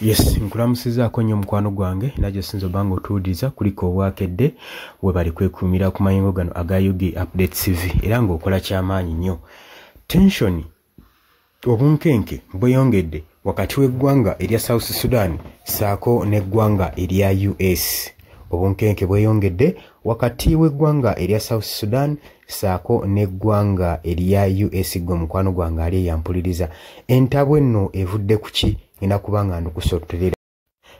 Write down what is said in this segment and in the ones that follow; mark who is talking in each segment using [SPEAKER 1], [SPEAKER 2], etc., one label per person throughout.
[SPEAKER 1] Yes, nkulamusizaako nnyo mukwano gwange era gy'osinza obba nga otuwuliriza kuliko obwakedde webali kwekuumira ku mayengo gano aga UG Update TV era ng'okola kyamaanyi nnyo. Tension obunkenke bweyongedde wakati w'eggwanga erya South Sudan ssaako n'eggwanga erya US. Obunkenke bweyongedde wakati w'eggwanga erya South Sudan ssaako n'eggwanga erya US. Ggwe mukwano gwange ali eyampuliriza, entabwe nno evudde ku ki? Ngenda kuba nga ndukusotterera.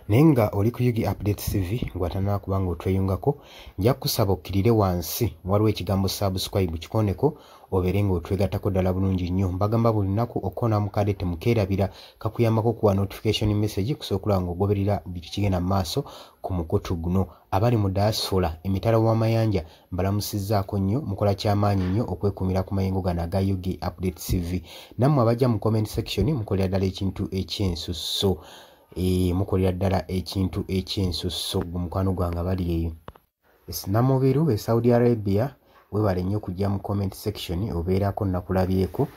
[SPEAKER 1] Naye nga oli ku UG Update TV ngw'atanaba kuba nga otweyungako, nja kukusaba okkirire wansi waliwo ekigambo subscribe kikoneko obeere ng'otwegattako ddala bulungi nnyo. Mbagamba buli lunaku okkoona mu kadde temukeerabira, kakuyambako okuwa notification message kusobola okulaba ng'ogoberera buli kigenda mu maaso ku mukutu guno. Abali mu diaspora emitala w'amayanja mbalamusizzaako nnyo, mukola kyamaanyi nnyo okwekuumira ku mayengo gano aga UG Update TV. Nammwe abajja mu comment section mukolera ddala ekintu ekyensusso. Mukolera ddala ekintu ekyensusso gwe mukwano gwange abali eyo. Namubiru e Saudi Arabia, weebale nnyo okujja mu comment section obeerako nakulabyeko.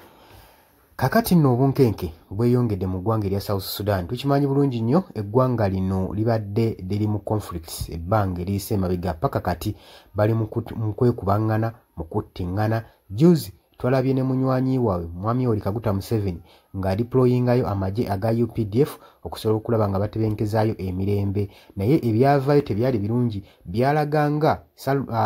[SPEAKER 1] Kaakati nno obunkenke bweyongedde mu ggwanga erya South Sudan. Tukimanyi bulungi nnyo eggwanga lino libadde liri mu conflicts ebbanga eriyise emabega paka kati bali mu kwekubaŋŋana, mu kuttiŋŋana. Juzi twalabye ne munywanyi waabwe Mwami Yoweri Kaguta Museveni ng'adeployingayo amagye aga UPDF okusobola okulaba nga batebenkezaayo emirembe, naye ebyavaayo tebyali birungi. Byalaga nga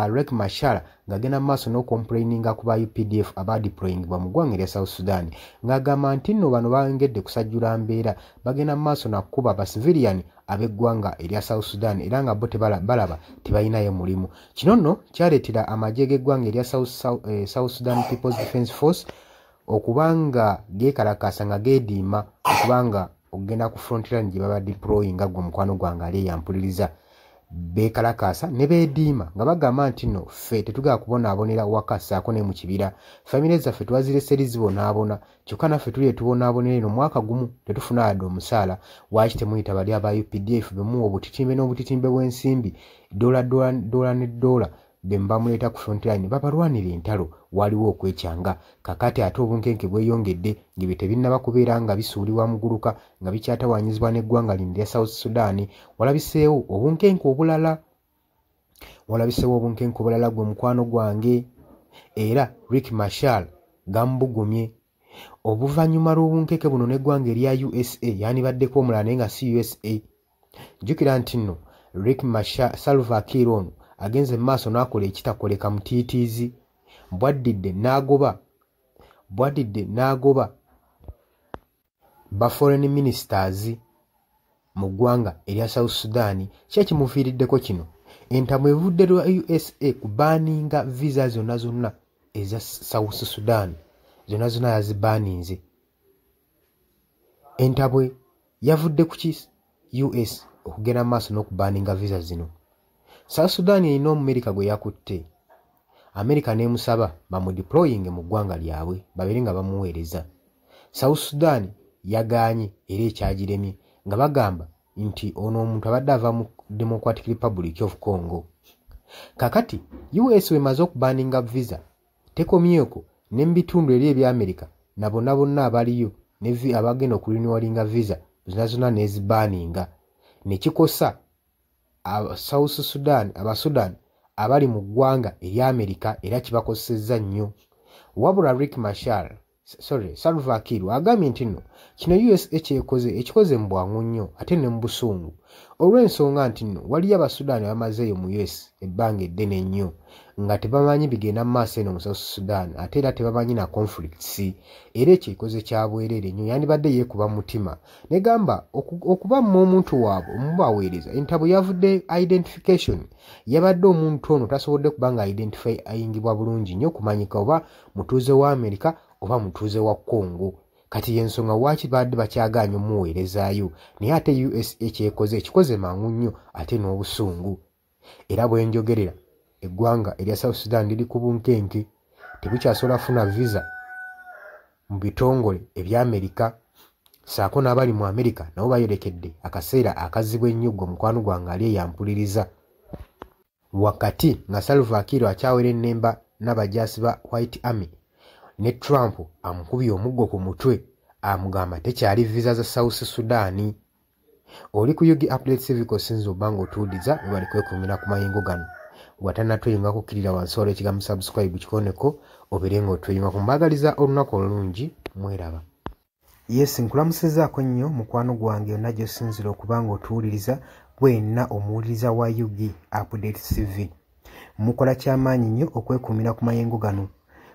[SPEAKER 1] Riek Machar ng'agenda mu maaso n'okomplaininga ku ba UPDF abadeployingibwa mu ggwanga erya South Sudan, ng'agamba nti nno bano bongedde kusajjula mbeera, bagenda mu maaso nakukuba ba civilian ab'eggwanga erya South Sudan era nga bo balaba tebalinayo mulimu. Kino nno kyaleetera amagye g'eggwanga erya South Sudan People's Defence Force okuba nga geekalakaasa nga geediima okubanga okugenda ku front line gye baba deployinga. Gwe mukwano gwange ali eyampuliriza, beekalakaasa ne beediima nga bagamba nti nno ffe tetugala kubonaabonera waka ssaako ne mu kibira, famire zaffe twazirese eri zibonaabona, kyokka naffe tuli etubonaabonera eno mwaka gumu tetufuna yadde omusaala. Lwaki temuyita bali aba UPDF bemuwa obutitimbe n'obutitimbe bw'ensimbi dola dola dola ne dola be muba muleeta ku front line babalwanira entalo? Waliwo okwekyanga. Kakati ate obunkenke bweyongedde ng'ebyo tebinnaba kubeera nga bisuulibwa muguluka nga bikyatawaanyizibwa n'eggwanga lino erya South Sudan. Walabiseewo obunkenke obulala, walabiseewo obunkenke obulala gwe mukwano gwange, era Riek Machar gamubugumye oluvannyuma lw'obunkenke buno n'eggwanga erya USA. Yandibaddeko omulala naye nga si USA. Jjukira nti nno Riek Machar, Salva Kiir ono agenze mu maaso n'akola ekitakoleka mutiitiizi, bwaddidde n'agoba ba foreign ministers mu ggwanga erya South Sudan. Ki ekimuviiriddeko kino? Entabwe evudde lwa USA kubaninga visa zonna zonna eza South Sudan, zonna zonna yazibaninze. Entabwe yavudde ku ki US okugenda mu maaso n'okubaninga visa zino? South Sudan erina Omumerika gwe yakutte, Amerika n'emusaba bamudeployinge mu ggwanga lyabwe babeere nga bamuweereza. South Sudan yagaanye era ekyagiremye nga bagamba nti ono omuntu abadde ava mu Democratic Republic of Congo. Kakati US wemaze okubaninga visa, tekomyeko ne mu bitundu eri ebya Amerika na bonna bonna abaliyo ne abagenda okurenewinga visa zonna zonna n'ezibaninga, ne kikosa South Sudan, Abasudan abali mu ggwanga erya Amerika era kibakosezza nnyo. Wabula Riek Machar, sorry, Salva Kiir agambye nti nno kino USA kyekoze ekikoze mu bwangu nnyo ate ne mu busungu, olw'ensonga nti nno waliyo Abasudaani abamazeeyo mu US ebbanga eddene ennyo nga tebamanyi bigenda mu maaso eno mu South Sudan, ate era tebamanyi na conflicts, era ekyo ekoze kya bwereere nnyo. Yandibadde yeekuba mutima negamba okubamma omuntu waabwe omubaweereza. Entabwe yavudde identification, yabadde omuntu ono tasobodde kuba nga identifyingibwa bulungi nnyo kumanyika oba mutuuze wa Amerika oba mutuuze wa Congo. Kati yensonga lwaki badde bakyagaanye omuweerezaayo, naye ate USA kyekoze ekikoze mangu nnyo ate n'obusungu. Era bwe njogerera eggwanga erya South Sudan liri ku bunkenke, tebukyasobola kufuna visa mu bitongole ebya Amerika, ssaako n'abali mu Amerika nabo bayolekedde akaseera akazibu ennyo. Gwe mukwano gwange ali eyampuliriza, wakati nga Salva Kiir akyawera ennemba n'abajaasi ba White Army ne Trump amukubye omuggo ku mutwe, amugamba tekyali visa za South Sudan. Oli ku UG Update TV kosinza obanga otuwuliza, webali kwekuumira ku mayengo gano. Bw'atannatweyungako kkirira wansi waliwo ekigambo subscribe kikoneko obeere ng'otweyungako. Mbaagaliza olunaku olulungi, mweraba. Yes, nkulamusizzaako nnyo mukwano gwange yonna gy'osinzira okuba ng'otuwuliriza, gwenna omuwuliriza wa UG Update TV. Mukola kyamaanyi nnyo okwekuumira ku mayengo gano.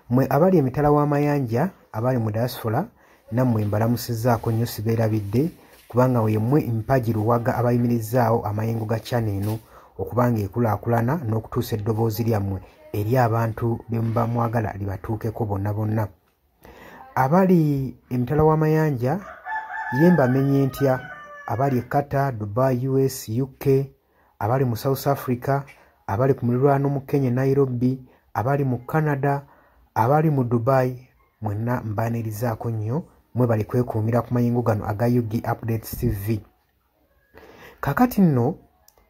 [SPEAKER 1] Mmwe abali emitala w'amayanja, abali mu diaspora, nammwe mbalamusizzaako nnyo, sibeerabidde kubanga yemmwe mpagi luwaga abayimirizzaawo amayengo ga channel eno okuba ng'ekulaakulana n'okutuusa eddoboozi lyammwe eri abantu be muba mwagala libatuukeko bonna bonna. Abali emitala w'amayanja ye mbamenye ntya, abali e Qatar, Dubai, US, UK, abali mu South Africa, abali ku muliraano mu Kenya Nairobi, abali mu Canada, abali mu Dubai, mwenna mbaanirizaako nnyo, mwebali kwekuumira ku mayengo gano aga UG Updates TV. Kaakati nno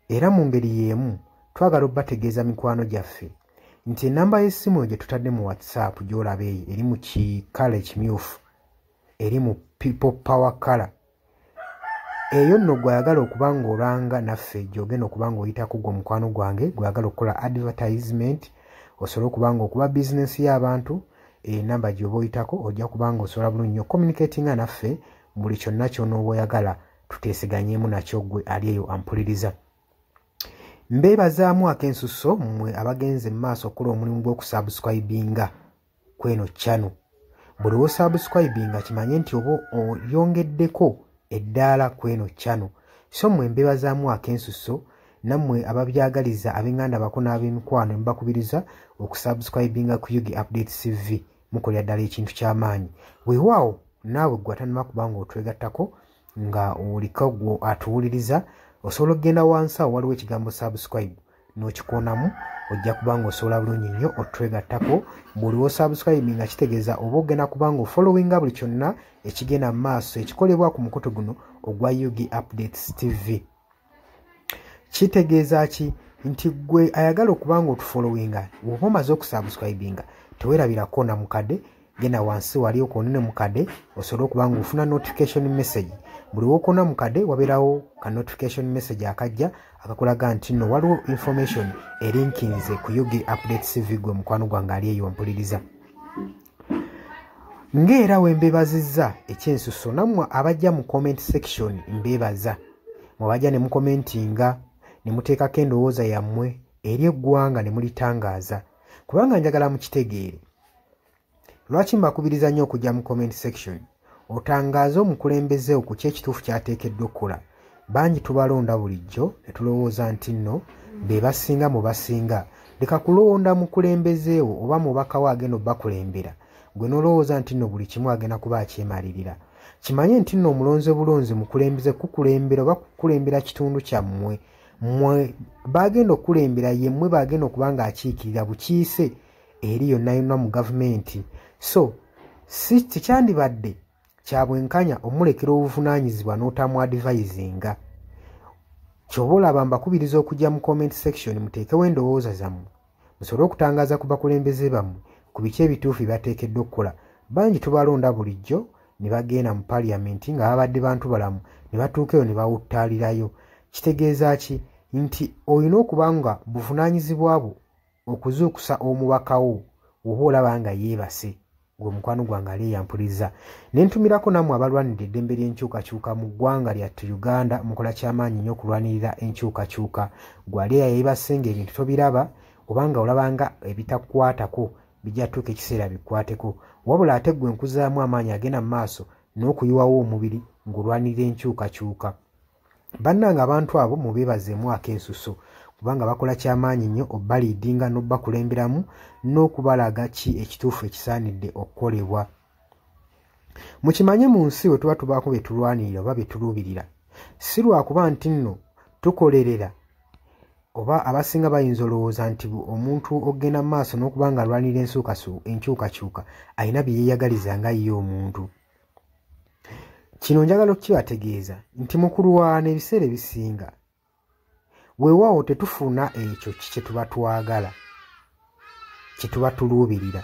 [SPEAKER 1] era mu ngeri y'emu twagala obbategeeza mikwano gyaffe nti ennamba y'essimu gye tutadde mu WhatsApp gy'olaba eyo eri mu kikala ekimyufu, eri mu people power color. Eyo nno gw'ayagala okuba ng'olanga naffe gy'ogenda okuba ng'oyitako gwe mukwano gwange gw'ayagala okukola advertisement osobole okuba ng'okuba bizinensi y'abantu, ennamba gy'oba oyitako ojja kuba ng'osobola bulungi nnyo communicatinga naffe buli kyonna ky'onooba oyagala tuteeseganyeemu nakyo gwe ali eyo ampuliriza. Mbeebazaamu ak'ensusso mmwe abagenze mu maaso okukola omulimu gw'okusubscribinga kw'eno channel. Buli w'osubscribinga kimanye nti oba oyongeddeko eddaala kw'eno channel. So mmwe mbeebazaamu ak'ensusso, nammwe ababyagaliza ab'eŋŋanda bako n'ab'emikwano ne mbakubiriza okusubscribinga ku UG Updates TV, mukolera ddala ekintu ky'amaanyi. Weewaawo naawe gwe atannaba kuba ng'otwegattako nga oliko gwe atuwuliriza, osobola okugenda wansi awo waliwo ekigambo subscribe n'okikoonamu, ojja kuba ng'osobola bulungi nnyo otwegattako. Buli w'osubscribe nga kitegeeza oba ogenda kuba ng'ofollowinga buli kyonna ekigenda mu maaso ekikolebwa ku mukutu guno ogwa UG Updates TV. Kitegeeza ki? Nti gwe ayagala okuba ng'otufollowinga bw'oba omaze okusubscribinga teweerabira koona mukadde, genda wansi wali okoonene mukadde osobole okuba ng'ofuna notification message. Buli w'okoona mukadde wabeerawo ka notification message akajja akakulaga nti nno waliwo information erinkinze ku UG Updates TV gwe mukwano gwange ali eyo mpuliriza. Ng'era we mbeebazizza ekyensusso nammwe abajja mu comment section mbeebaza. Mwabajja ne mukomentinga ne muteekako endowooza yammwe eri eggwanga ne mulitangaaza, kubanga njagala mukitegeere. Lwaki mbakubiriza nnyo okujja mu comment section otangaaze omukulembeze ku ki ekituufu ky'ateekeddwa okukola? Bangi tubalonda bulijjo ne tulowooza nti nno be basinga mu basinga. Leka kulonda mukulembeze wo oba mubaka wo agenda obbakulembera, gwe n'olowooza nti nno buli kimu agenda kuba akyemalirira. Kimanye nti nno omulonze bulonzi mukulembeze kukulembera oba kukulembera kitundu kyammwe. Mmwe bagenda okukulembera ye mmwe bagenda okuba ng'akiikirira bukiise eri yonna yonna mu gavumenti. So si tekyandibadde kya bwenkanya omulekera obuvunaanyizibwa n'otamu advisinga. Ky'oba olaba mbakubiriza okujja mu comment section muteekewo endowooza zammwe musobole okutangaaza ku bakulembeze bammwe ku biki ebituufu bye bateekeddwa okukola. Bangi tubalonda bulijjo ne bagenda mu paliamenti nga babadde bantu balamu ne batuuka eyo ne bawuttaalirayo. Kitegeeza ki? Nti olina okuba nga buvunaanyizibwa bwo okuzuukusa omubaka wo oba olaba nga yeebase, gwe mukwano gwange ali eyampuliriza. Ne ntumirako nammwe abalwanirira eddembe ly'enkyukakyuka mu ggwanga lyattu Uganda, mukola kyamaanyi nnyo okulwanirira enkyukakyuka. Gwe ali eyeebase ng'ebintu tobiraba oba nga olaba nga ebitakukwatako bijja tuuka ekiseera bikwateko. Wabula ate ggwe nkuzaamu amaanyi agenda mu maaso n'okuyiwawo omubiri ng'olwanirira enkyukakyuka. Bannange abantu abo mubeebazeemu ak'ensusso kubanga bakola kyamaanyi nnyo obbaliidinga n'obbakulemberamu n'okubalaga ki ekituufu ekisaanidde okukolebwa. Mukimanye mu nsi we tuba tubaako bye tulwanirira oba bye tuluubirira, si lwakuba nti nno tukolerera oba abasinga bayinza olowooza nti omuntu ogenda mu maaso n'okuba nga alwanirira enkyukakyuka alina bye yeeyagaliza nga ye omuntu. Kino njagala okukibategeeza nti mu kulwana ebiseera ebisinga weewaawo tetufuna ekyo kye tuba twagala, kye tuba tuluubirira.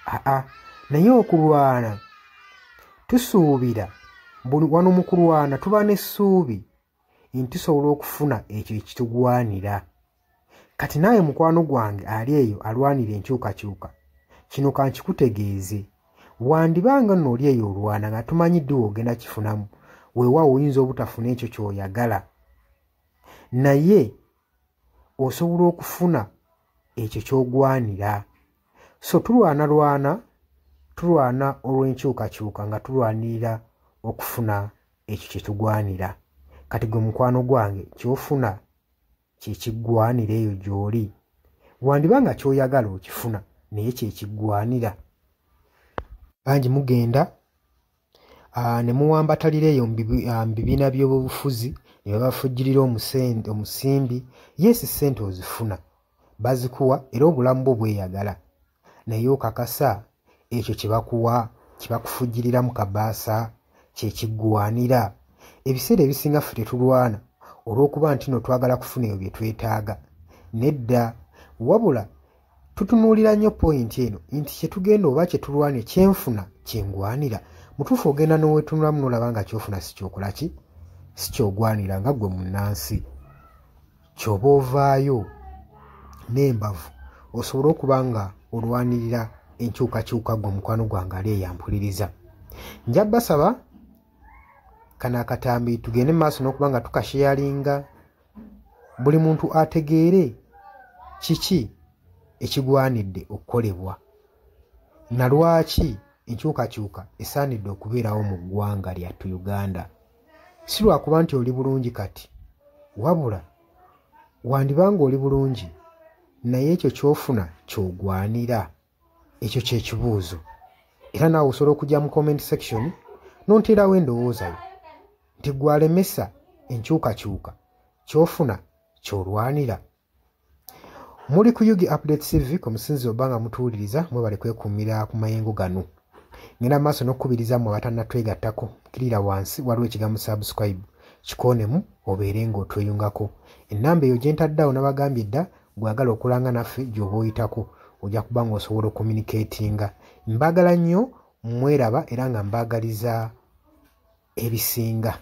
[SPEAKER 1] Aa, naye okulwana tusuubira, wano mu kulwana tuba n'essuubi. nti tusobola okufuna ekyo ekitugwanira. Kati naawe mukwano gwange ali eyo alwanira enkyukakyuka, kino kankikutegeeze, wandibanga nno oli eyo olwana nga tumanyi ddi w'ogenda kifunamu, weewaawo oyinza obutafuna ekyo ky'oyagala, naye osobola okufuna ekyo ky'ogwanira. So tulwanalwana, tulwana olw'enkyukakyuka nga tulwanirira okufuna ekyo kye tugwanira. Kati gwe mukwano gwange ky'ofuna kye kiggwanira eyo gy'oli, wandiba nga ky'oyagala okifuna naye kye kiggwanira. Bangi mugenda ne muwambatalira eyo mu bibiina by'obufuzi ne babafujjirira omusimbi. Yes, ssente ozifuna, bazikuwa era obulamu bwo bweyagala, naye okakasa ekyo kye bakuwa kye bakufujjirira mu kabaasa kye kiggwanira. Ebiseera ebisinga ffe tetulwana olw'okuba nti nno twagala kufuna ebyo bye twetaaga, nedda, wabula tutunuulira nnyo poyinti eno nti kye tugenda oba kye tulwana kyenfuna kyengwanira. Mutuufu ogenda n'oweetunulamu n'olaba nga ky'ofuna si kyokola ki, si ky'ogwanira nga ggwe munnansi. Ky'oba ovaayo n'embavu osobole okuba nga olwanirira enkyukakyuka ggwe mukwano gwange ali eyampuliriza. Nja basaba kano akatambi tugende mu maaso n'okuba nga tukasheyalinga, buli muntu ategeere kiki ekigwanidde okukolebwa na lwaki enkyukakyuka esaanidde okubeerawo mu ggwanga lyattu Uganda. Si lwakuba nti oli bulungi kati, wabula wandibanga oli bulungi naye ekyo ky'ofuna ky'ogwanira. Ekyo kye kibuuzo. Era naawe osobola okujja mu comment section n'onteerawo endowooza yo nti ggwe alemesa enkyukakyuka ky'ofuna ky'olwanira. Muli ku UG Update TV ku musinzi oba nga mutuwuliriza, mwebale kwekuumira ku mayengo gano. Ngenda maaso n'okukubiriza mmwe abatannatwegattako, kkirira wansi waliwo ekigambo subscribe, kikoonemu obeere ng'otweyungako. Ennamba eyo gye ntadde awo nabagambye dda, gw'ayagala okulanga naffe gy'oba oyitako ojja kuba ng'osobola okucommunicatinga. Mbaagala nnyo, mweraba era nga mbaagaliza ebisinga.